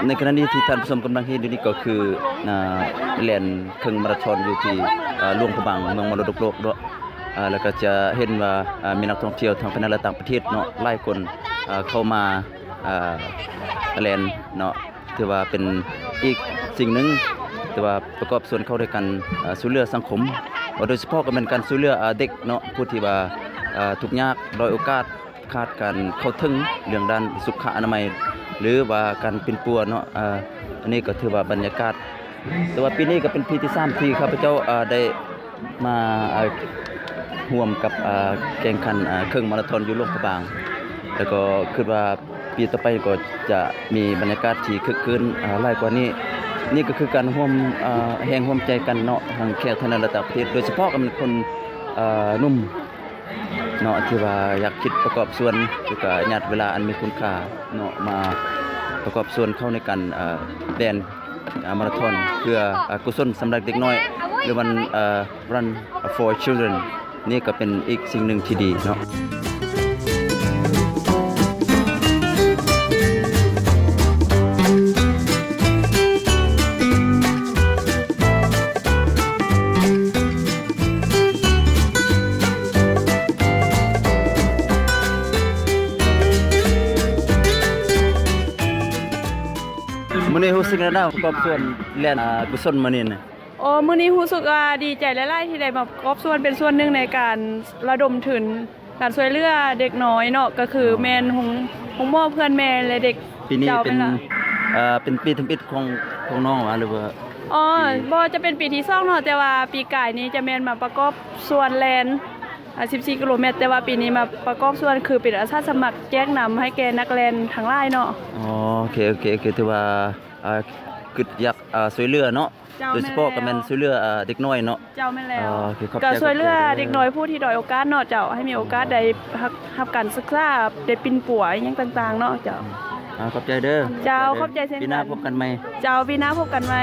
ໃນຂະນະນີ້ທີ່ທ່ານຜູ້ຊົມກຳລັງເຫັນຢູ່ນີ້ກໍຄື ອ່າ ແລ່ນເຄິ່ງມາລາທອນຢູ່ທີ່ ອ່າ ຫຼວງພະບາງ ເມືອງມໍລະດົກໂລກເນາະ. ອ່າ ແລ້ວກໍຈະເຫັນວ່າ ອ່າ ມີນັກທ່ອງທ່ຽວທັງພາຍໃນ ແລະ ຕ່າງປະເທດເນາະ ຫຼາຍຄົນ ອ່າ ເຂົ້າມາ ອ່າ ແລ່ນເນາະ. ຖືວ່າເປັນອີກສິ່ງໜຶ່ງ ຖືວ່າປະກອບສ່ວນເຂົ້າໃນການ ອ່າ ຊ່ວຍເຫຼືອສັງຄົມ ໂດຍສະເພາະກໍແມ່ນການຊ່ວຍເຫຼືອ ອ່າ ເດັກເນາະ ຜູ້ທີ່ວ່າ ອ່າ ທຸກຍາກ ດ້ອຍໂອກາດ ຂາດການເຂົ້າເຖິງເລື່ອງດ້ານສຸຂະອະນາໄມ ຫຼືວ່າການປິ່ນປົວເນາະ. ອ່າ ອັນນີ້ກໍຖືວ່າບັນຍາກາດ ແຕ່ວ່າປີນີ້ກໍເປັນປີທີສາມທີ່ຂ້າພະເຈົ້າ ອ່າ ໄດ້ມາ ອ່າ ຮ່ວມກັບ ອ່າ ແຂ່ງຂັນ ອ່າ ເຄິ່ງມາລາທອນຢູ່ຫຼວງພະບາງ ແລ້ວກໍຄິດວ່າປີຕໍ່ໄປກໍຈະມີບັນຍາກາດທີ່ຄຶກຄື້ນ ອ່າ ຫຼາຍກວ່ານີ້. ນີ້ກໍຄືການຮ່ວມ ອ່າ ແຮງຮ່ວມໃຈກັນເນາະ ທັງແຂກພາຍໃນ ແລະ ຕ່າງປະເທດ ໂດຍສະເພາະກໍແມ່ນຄົນ ອ່າ ໜຸ່ມ ເນາະ ທີ່ວ່າຢາກຄິດປະກອບສ່ວນ ຫຼືກະຍາດເວລາອັນມີຄຸນຄ່າເນາະ ມາປະກອບສ່ວນເຂົ້າໃນການ ເອີ ແລ່ນ ເອີ ມາລາທອນ ເພື່ອ ເອີ ກຸສົນສຳລັບເດັກນ້ອຍ ຫຼືວັນ ເອີ Run for Children ນີ້ກໍເປັນອີກສິ່ງໜຶ່ງທີ່ດີເນາະ. ມື້ນີ້ຮູ້ສຶກແນວໃດ ປະກອບສ່ວນແລ່ນ ອາ ກຸສົນມື້ນີ້ນະ? ໂອ້ ມື້ນີ້ຮູ້ສຶກວ່າດີໃຈຫຼາຍໆ ທີ່ໄດ້ມາປະກອບສ່ວນເປັນສ່ວນໜຶ່ງໃນການລະດົມທຶນ ການຊ່ວຍເຫຼືອເດັກນ້ອຍເນາະ ກໍຄື ອໍ ແມ່ນໂຮງ ໂຮງໝໍເພື່ອນແມ່ ແລະ ເດັກ. ປີນີ້ ເຈົ້າ ເປັນ ແມ່ນລະ ເອີ ເປັນປີທຳອິດຂອງ ຂອງນ້ອງຫວາ ຫຼືວ່າ? ອໍ ປີ ບໍ່ ຈະເປັນປີທີສອງເນາະ ແຕ່ວ່າປີກາຍນີ້ຈະແມ່ນມາປະກອບສ່ວນແລ່ນ ອາ ສິບສີ່ກິໂລແມັດ ແຕ່ວ່າປີນີ້ມາປະກອບສ່ວນຄືເປັນອາສາສະໝັກແຈກນຳໃຫ້ແກ່ນັກແລ່ນທັງຫຼາຍເນາະ. ອໍ ໂອເຄ ໂອເຄ ໂອເຄ ຖືວ່າ ອ່າ ຄິດຢາກ ອ່າ ຊ່ວຍເຫຼືອເນາະ. ເຈົ້າ ໂດຍສະເພາະ ແມ່ນແລ້ວ ກໍແມ່ນຊ່ວຍເຫຼືອ ເດັກນ້ອຍເນາະ. ເຈົ້າ ແມ່ນແລ້ວ. ອໍ ໂອເຄ ຂອບໃຈ ກໍຊ່ວຍເຫຼືອ ຂອບໃຈເດີ ເດັກນ້ອຍຜູ້ທີ່ດ້ອຍໂອກາດເນາະເຈົ້າ ໃຫ້ມີໂອກາດ ອືມ ໄດ້ຮັບ ຮັບການສຶກສາ ໄດ້ປິ່ນປົວອີ່ຫຍັງຕ່າງໆເນາະເຈົ້າ. ອືມ ອາ ຂອບໃຈເດີ. ເຈົ້າ ຂອບໃຈເດີ ຂອບໃຈເຊັ່ນກັນ. ປີໜ້າພົບກັນໃໝ່. ເຈົ້າ ປີໜ້າພົບກັນໃໝ່.